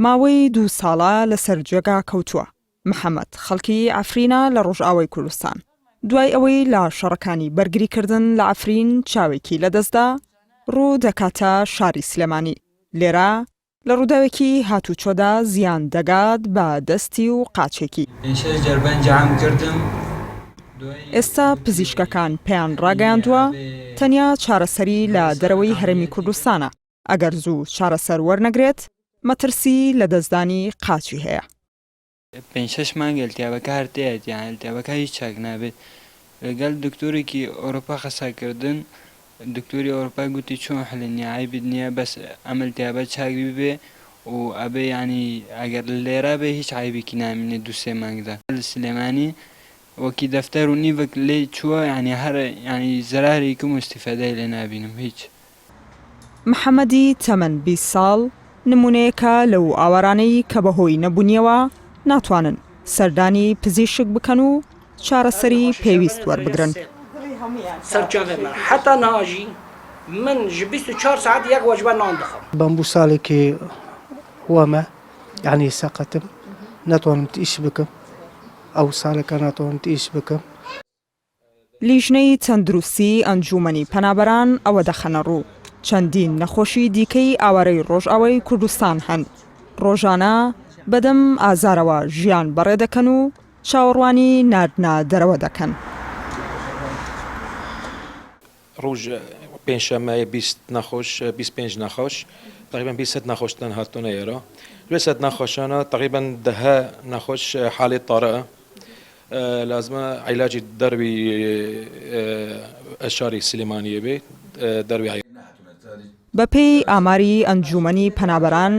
ماوەی دوو ساڵە لەسەر جێگا کەوتووە. محەمەد خەڵکی عەفرینە لە ڕۆژئاوای کوردستان. دوای ئەوەی لە شەڕەکانی بەرگریکردن لە عەفرین چاوێکی لەدەستدا، ڕوو دەکاتە شاری سلێمانی. لێرە لە ڕووداوێکی هاتوچۆدا زیان دەگات بە دەستی و قاچێکی. ئێستا پزیشکەکان پێیان ڕاگەیاندووە تەنیا چارەسەری لە دەرەوەی هەرێمی کوردستانە، ئەگەر زوو چارەسەر وەرنەگرێت مەترسی لەدەستدانی قاچی هەیە. پێنج شەش مانگ التیابەکە هەر تێیەت یان التیابەکە هیچ چاک نابێت لەگەل دکتۆرێکی ئەوروپا قەسا کردن دکتۆری ئەوروپا گوتی چۆن حلە نیە عەیبت نیە بەس ئەم التیابە چاک ببێ و ئەبێ یانی ئەگەر لێرا بێ هیچ عەیبێکی نامینێ دوو سێ مانگدا لە سلێمانی وەکی دەفتەر و نیڤک لێی چووە یانی هەر یانی زەرارێکم و ئیستیفادەی لێ نابینم هیچ. محەمەدی تەمەن 20 ساڵ نموونەیەکە لەو ئاوارانەی کە بەهۆی نەبوونیەوە ناتوانن سەردانی پزیشک بکەن و چارەسەری پێویست وەربگرن. بەمبوو ساڵێکی وامە یعنی سەقەتم ناتوانم ئیش بکەم ئەو ساڵەکە ناتوانم ئیش بکەم. لیژنەی تەندروستی ئەنجوومەنی پەنابەران ئەوە دەخەنەڕوو، چەندین نەخۆشی دیکەی ئاوارەی ڕۆژئاوای کوردستان هەن، ڕۆژانە بەدەم ئازارەوە ژیان بەڕێدەکەن و چاوەڕوانی ناردنە دەرەوە دەکەن. ڕوژ پێنجشەممە 20 نەخۆش 25 نەخۆش تقریبا 20 نەخۆشتان هاتوونە ئێرە لێ سەد نەخۆشانە تقریبا دەها نەخۆش حاڵی طارئە لازمە عیلاجی دەروی شاری سلێمانیە بێ دەروی. بەپێی ئاماری ئەنجوومەنی پەنابەران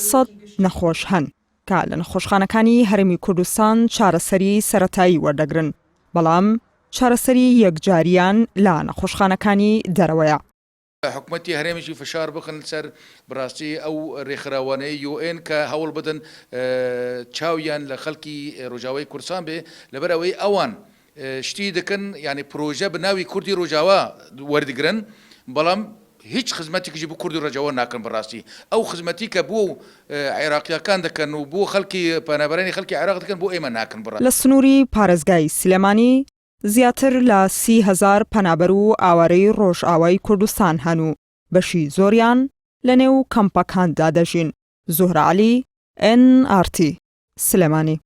سەد نەخۆش هەن کە لە نەخۆشخانەکانی هەرێمی کوردستان چارەسەری سەرەتایی وەردەگرن، بەڵام چارەسەری یەکجارییان لە نەخۆشخانەکانی دەرەوەیە. حکومەتی هەرێمیشی فشار بخن سەر بڕاستی ئەو رێکخراوانەی یو ئێن کە هەوڵ بدەن چاویان لە خەڵکی رۆژاوای کوردستان بێ لەبەر ئەوەی ئەوان شتی دەکەن یانی پرۆژە بە ناوی کوردی رۆژاوا وەردگرن بەڵام هیچ خزمەتێکیش بۆ کوردی رۆژاوا ناکەن بەڕاستی ئەو خزمەتی کە بۆ عێراقیەکان دەکەن و بۆ خەڵکی پەنابەرانی خەڵکی عێراق دەکەن بۆ ئێمە ناکەن بەڕاستی. لە سنووری پارێزگای سلێمانی زیاتر لە 30 هەزار پەنابەر و ئاوارەی ڕۆژئاوای کوردستان هەن و بەشی زۆریان لەنێو کەمپەکاندا دەژین. زوهرە عەلی، ئێن ئاڕ تی، سلێمانی.